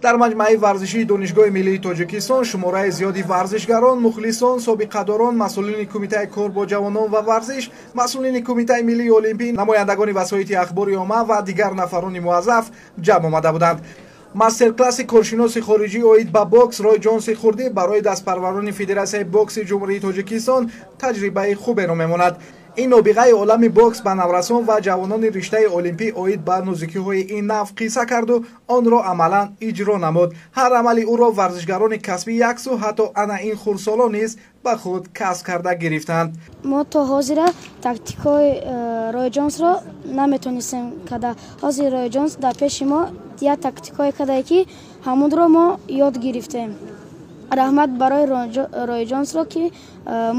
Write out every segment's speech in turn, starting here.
Дар маҷмӯаи варзишии Донишгоҳи миллии Тоҷикистон шумораи зиёди варзишгарон, мухлисон, собиқадорон, масъулини Кумитаи кор бо ҷавонон ва варзиш, масъулини Кумитаи миллии олимпӣ, намояндагони васоити ахбори омма ва дигар нафарони муаззаф ҷамъ омада буданд. Мастер-класси коршиноси хориҷӣ оид ба бокс Рой Ҷонси хурдӣ барои дастпарварони Федератсияи бокси Ҷумҳурии Тоҷикистон таҷрибаи хуберо мемонад. Ин нобиғаи олами бокс ба наврасон ва ҷавонони риштаи олимпӣ оид ба нозукиҳои ин навъ қисса карду онро амалан иҷро намуд. Ҳар амали ӯро варзишгарони касбӣ яксу, ҳатто ана ин хурдсолон низ ба худ касб карда гирифтанд. Мо то ҳозира тактикҳои Рой Ҷонсро наметонистем када. Ҳозир Рой Ҷонс дар пеши мо як тактикҳое кардае, ки ҳамонро мо ёд гирифтем. Раҳмат барои Рой Ҷонсро, ки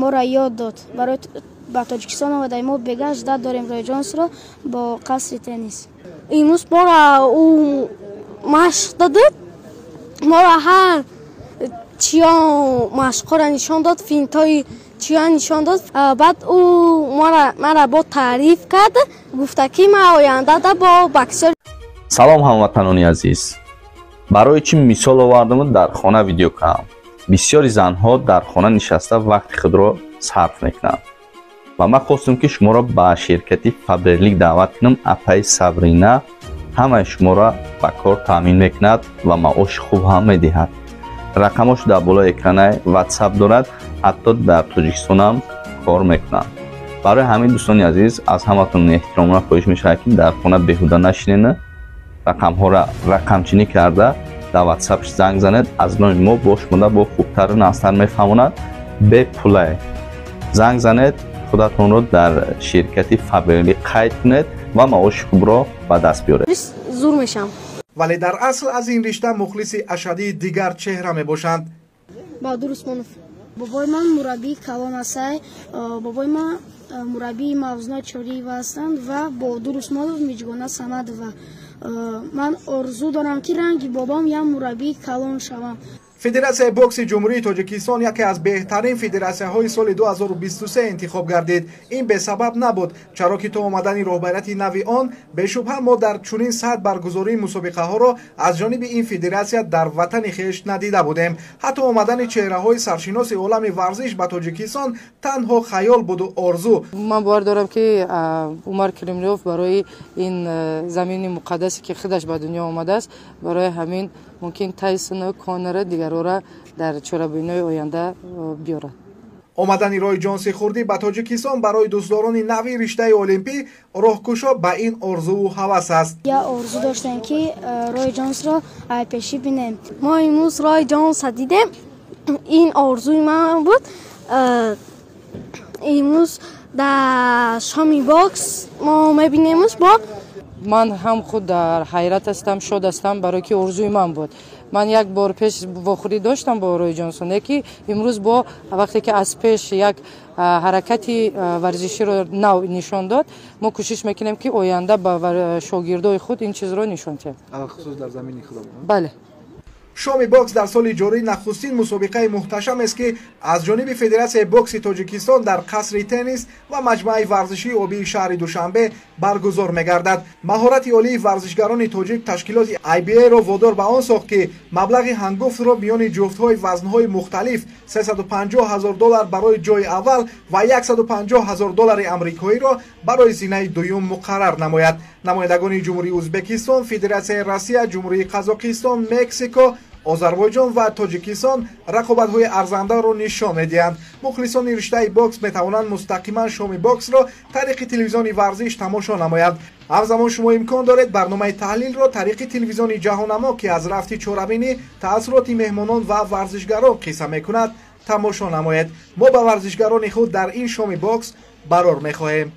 моро ёд дод. Барои ба Тоҷикистон омадаи мо бегашт дад дорем Рой Ҷонсро бо қасри теннис. Имрӯз моро ӯ машқ додуд, моро ҳар чиё машқҳоро нишон дод, финтҳои чиё нишон дод. Баъд ӯ маро бо таъриф кард, гуфта ки ман ояндада бо боксер. Салом, ҳамватанони азиз! Барои чӣ мисол овардаму дар хона видео кунам? Бисёри занҳо дар хона нишаста вақти худро сарф мекунанд ва ман хостам, ки шуморо ба ширкати Фаберлик даъват кунам. Апаи Сабрина ҳамаи шуморо ба кор таъмин мекунад ва маоши хуб ҳам медиҳад. Рақамош дар болои экрана, Ватсап дорад, ҳатто дар Тоҷикистонам кор мекунанд. Барои ҳамин, дӯстони азиз, аз ҳаматон эҳтиромона хоҳиш мешавад, ки дар хона беҳуда нашинена, рақамҳоро рақамчинӣ карда, дар Ватсапш занг занед. Аз номи мо бо шумода бо хубтару нағзтар мефаҳмонад. Бепулае занг занед, худатонро дар ширкати Фаберлик қайд кунед ва маоши хубро ба даст биёред. Зур мешавам. Вале дар асл аз ин ришта мухлиси ашаддии дигар чеҳра мебошанд. Баҳодур Усмонов. Бобои ман мураббии калон астай. Бобои ман мураббии Мавзуна Чориева ҳастанд ва Баҳодур Усмонов, Миҷгона Самадова. Ман орзу дорам, ки ранги бобом як мураббии калон шавам. Федератсияи бокси Ҷумҳурии Тоҷикистон яке аз беҳтарин федератсияҳои соли 2023 интихоб гардид. Ин бесабаб набуд, чаро ки то омадани роҳбарияти нави он, бешубҳа, мо дар чунин сатҳ баргузории мусобиқаҳоро аз ҷониби ин федератсия дар ватани хеш надида будем. Ҳатто омадани чеҳраҳои саршиноси олами варзиш ба Тоҷикистон танҳо хаёл буду орзу. Ман бовар дорам, ки Умар Кремлёв барои ин замини муқаддасе, ки худаш ба дунё омадааст, барои ҳамин мумкин Тайсону Конора, дигарора дар чорабинои оянда биёрад. Омадани Рой Ҷонси хурдӣ ба Тоҷикистон барои дӯстдорони нави риштаи олимпӣ роҳкушо ба ин орзуву ҳавас аст. Як орзу доштем, ки Рой Ҷонсро айпешӣ бинем. Мо имрӯз Рой Ҷонсро дидем. Ин орзуи ман буд. Имрӯз дар шоми бокс мо мебинемш бо. Ман ҳам худ дар ҳайрат ҳастам, шод ҳастам, барое ки орзуи ман буд. Ман як бор пеш вохӯрӣ доштам бо Рой Ҷонсон, яки имрӯз бо вақте ки аз пеш як ҳаракати варзиширо нав нишон дод, мо кӯшиш мекунем, ки оянда ба шогирдои худ ин чизро нишон диҳем. Алахусус дар замини худамон. Бале. Шоми бокс дар соли ҷорӣ нахустин мусобиқаи муҳташамест, ки аз ҷониби Федератсияи бокси Тоҷикистон дар қасри теннис ва маҷмӯаи варзишии обии шаҳри Душанбе баргузор мегардад. Маҳорати олии варзишгарони тоҷик ташкилоти IBA-ро водор ба он сохт, ки маблағи ҳангуфтро миёни ҷуфтҳои вазнҳои мухталиф 350 ҳазор доллар барои ҷои аввал ва 150 ҳазор доллари амрикоиро барои зинаи дуюм муқаррар намояд. Намояндагони Ҷумҳурии Ӯзбекистон, Федератсияи Россия, Ҷумҳурии Қазоқистон, Мексико, Озарбойҷон ва Тоҷикистон рақобатҳои арзандаро нишон медиҳанд. Мухлисони риштаи бокс метавонанд мустақиман шоми боксро тариқи телевизиони Варзиш тамошо намоянд. Ҳамзамон шумо имкон доред барномаи таҳлилро тариқи телевизиони Ҷаҳоннамо, ки аз рафти чорабинӣ, таассуроти меҳмонон ва варзишгарон қисса мекунад, тамошо намоед. Мо ба варзишгарони худ дар ин шоми бокс барор мехоҳем.